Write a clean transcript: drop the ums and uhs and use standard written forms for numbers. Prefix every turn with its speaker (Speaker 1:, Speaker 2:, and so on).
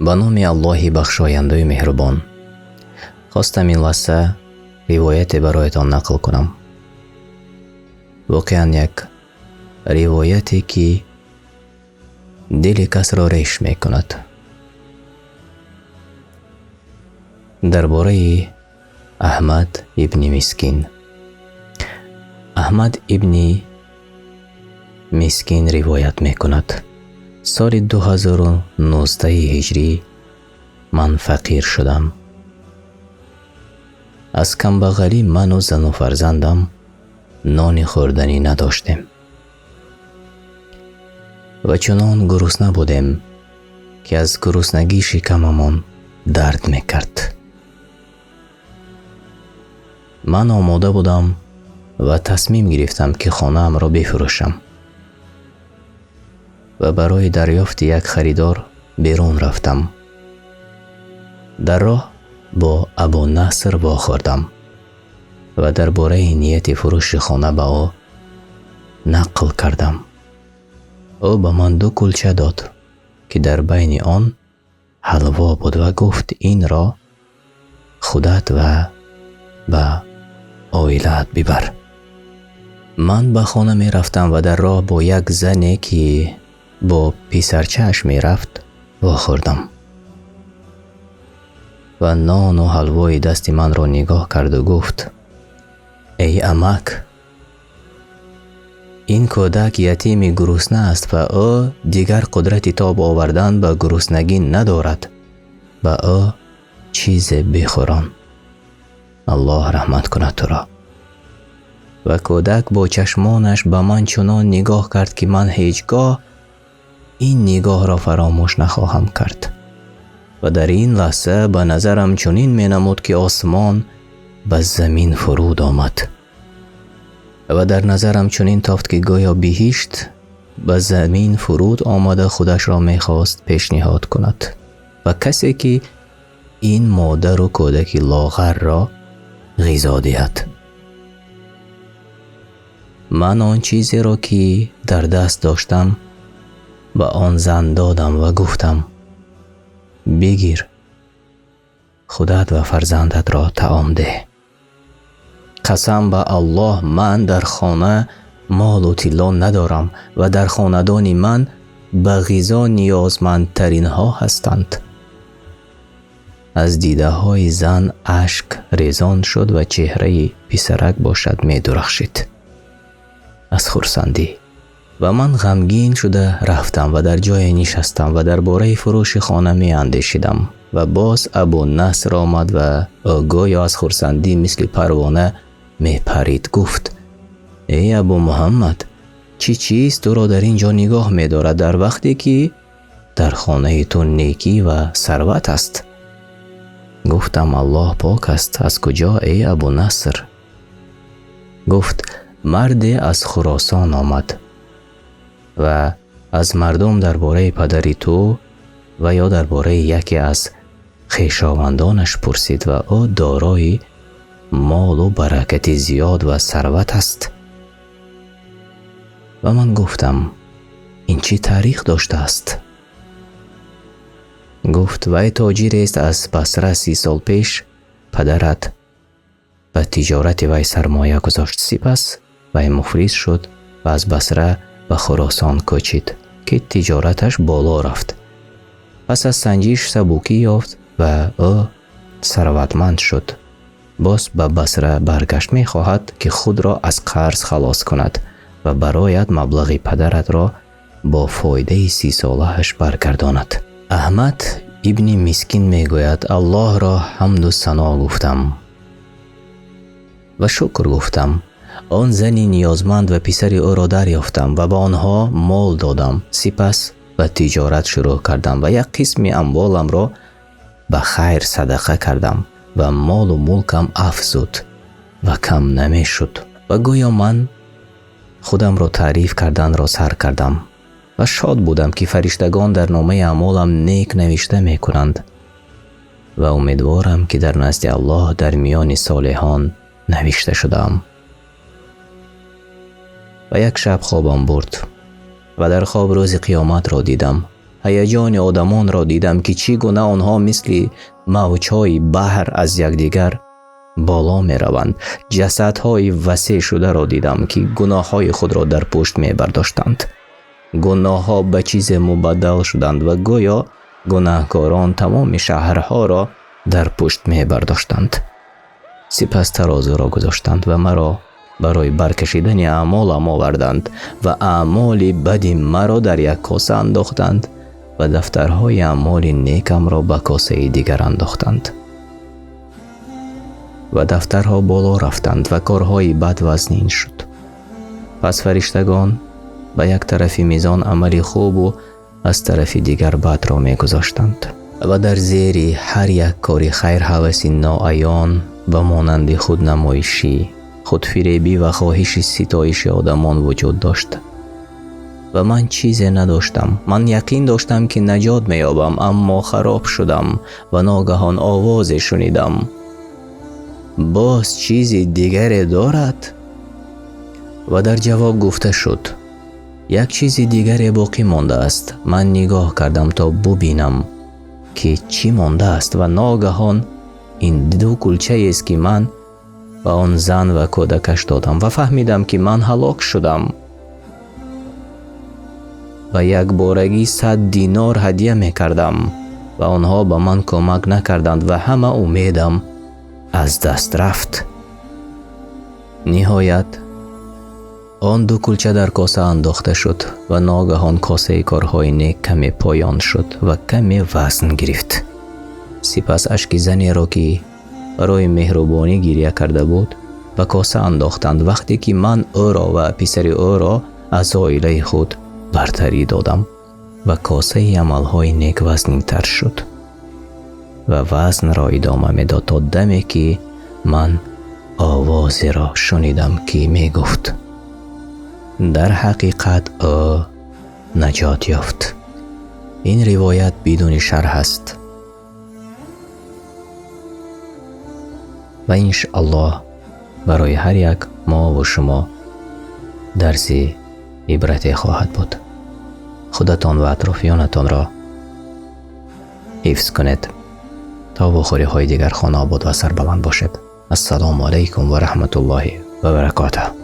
Speaker 1: Ба номи Аллоҳи бахшояндаю меҳрубон. Хостам ин лаҳза ривояте бароятон нақл кунам. Воқеан, як ривояте, ки дили касро реш мекунад. Дар бораи Аҳмад ибни Мискин. Аҳмад ибни Мискин ривоят мекунад: соли 2019 ҳиҷрӣ ман фақир шудам. Аз камбағалӣ ману зану фарзандам нони хӯрданӣ надоштем ва чунон гурусна будем, ки аз гуруснагӣ шикамамон дард мекард. Ман омода будам ва тасмим гирифтам, ки хонаамро бифурӯшам, ва барои дарёфти як харидор берун рафтам. Дар роҳ бо Абу Наср вохӯрдам ва дар бораи нияти фурӯши хона ба ӯ нақл кардам. Ӯ ба ман ду кулча дод, ки дар байни он ҳалво буд, ва гуфт: «Инро худат ва ба оилаат бибар». Ман ба хона мерафтам ва дар роҳ бо як зане, ки бо писарчааш мерафт, вохӯрдам ва нону ҳалвои дасти манро нигоҳ карду гуфт: «Эй амак, ин кӯдак ятими гурусна аст ва ӯ дигар қудрати тоб овардан ба гуруснагӣ надорад. Ба ӯ чизе бихӯрон, Аллоҳ раҳмат кунад туро». Ва кӯдак бо чашмонаш ба ман чунон нигоҳ кард, ки ман ҳеҷ гоҳ ин нигоҳро фаромӯш нахоҳам кард. Ва дар ин лаҳза ба назарам чунин менамуд, ки осмон ба замин фуруд омад, ва дар назарам чунин тофт, ки гӯё биҳишт ба замин фуруд омада, худашро мехост пешниҳод кунад ба касе, ки ин модару кӯдаки лоғарро ғизо диҳад. Ман он чизеро, ки дар даст доштам, ба он зан додам ва гуфтам: «Бигир, худат ва фарзандатро таом деҳ». Қасам ба Аллоҳ, ман дар хона молу тилло надорам ва дар хонадони ман ба ғизо ниёзмандтаринҳо ҳастанд. Аз дидаҳои зан ашк резон шуд ва чеҳраи писарак бошад медурахшид аз хурсандӣ. Ва ман ғамгин шуда рафтам ва дар ҷое нишастам ва дар бораи фурӯши хона меандешидам. Ва боз Абу Наср омад ва ӯ гӯё аз хурсандӣ мисли парвона мепарид. Гуфт: «Эй Абу Муҳаммад, чӣ чиз туро дар ин ҷо нигоҳ медорад, дар вақте ки дар хонаи ту некӣ ва сарват аст?» Гуфтам: «Аллоҳ пок аст, аз куҷо, эй Абу Наср?» Гуфт: «Марде аз Хуросон омад ва аз мардум дар бораи падари ту ва ё дар бораи яке аз хешовандонаш пурсид ва ӯ дорои молу баракати зиёд ва сарват аст». Ва ман гуфтам: «Ин чӣ таърих доштааст?» Гуфт: «Вай тоҷирест аз Басра. 30 сол пеш падарат ба тиҷорати вай сармоя гузошт. Сипас вай муфлис шуд ва аз Басра ба Хуросон кӯчид, ки тиҷораташ боло рафт. Пас аз санҷиш сабукӣ ёфт ва ӯ сарватманд шуд. Боз ба Басра баргашт, мехоҳад, ки худро аз қарз халос кунад ва барояд маблағи падаратро бо фоидаи 30-солааш баргардонад». Аҳмад ибни Мискин мегӯяд: Аллоҳро ҳамду сано гуфтам ва шукр гуфтам. Он зани ниёзманд ва писари ӯро дарёфтам ва ба онҳо мол додам. Сипас ба тиҷорат шурӯъ кардам ва як қисми амволамро ба хайр садақа кардам ва молу мулкам афзуд ва кам намешуд. Ва гӯё ман худамро таъриф карданро сар кардам ва шод будам, ки фариштагон дар номаи аъмолам нек навишта мекунанд, ва умедворам, ки дар назди Аллоҳ дар миёни солеҳон навишта шудаам. Ва як шаб хобам бурд ва дар хоб рӯзи қиёматро дидам. Ҳаяҷони одамонро дидам, ки чӣ гуна онҳо мисли мавҷҳои баҳр аз якдигар боло мераванд. Ҷасадҳои васеъ шударо дидам, ки гуноҳҳои худро дар пушт мебардоштанд. Гуноҳҳо ба чизе мубаддал шуданд ва гӯё гунаҳкорон тамоми шаҳрҳоро дар пушт мебардоштанд. Сипас тарозуро гузоштанд ва маро барои баркашидани аъмолам оварданд ва аъмоли бади маро дар як коса андохтанд ва дафтарҳои аъмоли некамро ба косаи дигар андохтанд. Ва дафтарҳо боло рафтанд ва корҳои бад вазнин шуд. Пас фариштагон ба як тарафи мизон амали хубу аз тарафи дигар бадро мегузоштанд. Ва дар зери ҳар як кори хайр ҳаваси ноаён ба монанди худнамоишӣ, худфиребӣ ва хоҳиши ситоиши одамон вуҷуд дошт. Ва ман чизе надоштам. Ман яқин доштам, ки наҷот меёбам, аммо хароб шудам ва ногаҳон овозе шунидам: боз чизи дигаре дорад? Ва дар ҷавоб гуфта шуд: як чизи дигаре боқӣ мондааст. Ман нигоҳ кардам то бубинам, ки чӣ мондааст, ва ногаҳон ин ду кулчаест, ки ман ба он зан ва кӯдакаш додам, ва фаҳмидам, ки ман ҳалок шудам. Ва якборагӣ 100 динор ҳадя мекардам ва онҳо ба ман кӯмак накарданд ва ҳама умедам аз даст рафт. Ниҳоят он ду кулча дар коса андохта шуд ва ногаҳон косаи корҳои нек каме поён шуд ва каме вазн гирифт. Сипас ашки занеро, ки барои меҳрубонӣ гиря карда буд, ба коса андохтанд, вақте ки ман ӯро ва писари ӯро аз оилаи худ бартарӣ додам ва косаи амалҳои нек вазнинтар шуд ва вазнро идома медод то даме, ки ман овозеро шунидам, ки мегуфт: дар ҳақиқат ӯ наҷот ёфт. Ин ривоят бидуни шарҳ аст ва иншааллоҳ барои ҳар як мо ва шумо дарси ибрате хоҳад буд. Худатон ва атрофиёнатонро ҳифз кунед. То вохӯриҳои дигар хонаобод ва сарбаланд бошед. Ассалому алайкум ва раҳматуллоҳи ва баракотуҳ.